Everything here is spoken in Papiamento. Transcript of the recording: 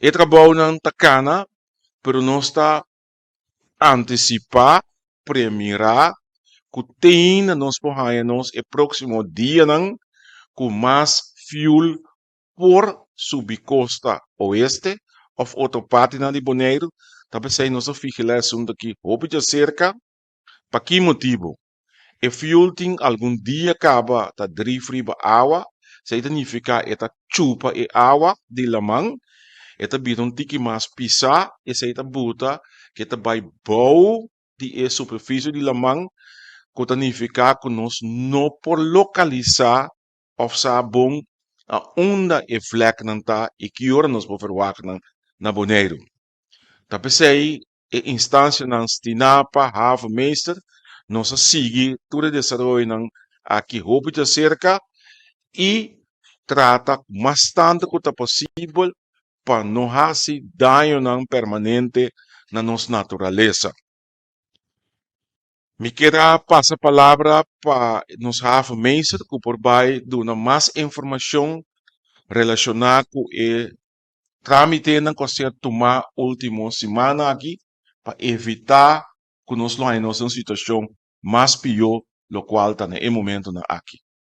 E trabounan ta kana, pero nos ta antisipá, premirá, ku te ainda nos por haña nos e próksimo dianan ku mas fuel por subi kosta oeste òf otro partinan di Boneiru. Ta p'esei nos a vigilá e asuntu aki hopi djaserka. Pa ki motibu? E fuel tin algun dia kaba ta drif riba awa, esei ta nifiká e ta chupa e awa di laman, e ta bira un tiki mas pisá, esei ta buta ku e ta bai bou di e superfisie di laman, ku ta nifiká ku nos no por lokalisá òf sa bon a unda e vlèknan ta i ki ora nos por verwagt nan na Boneiru. Ta p'esei e instansianan Stinapa, Havenmeester, nos a sigui tur e desaroyonan aki hopi djaserka i trata mas tantu ku ta posibel pa no hasi dañonan permanente na nos naturalesa. Mi kier a pasa palabra pa nos Havenmeester ku por bai duna mas informashon relashoná ku e Trámitenan ku a ser tumá último simannan aki pa evitá ku nos lo haña nos den un situashon mas pió lokual ta na e momentunan aki.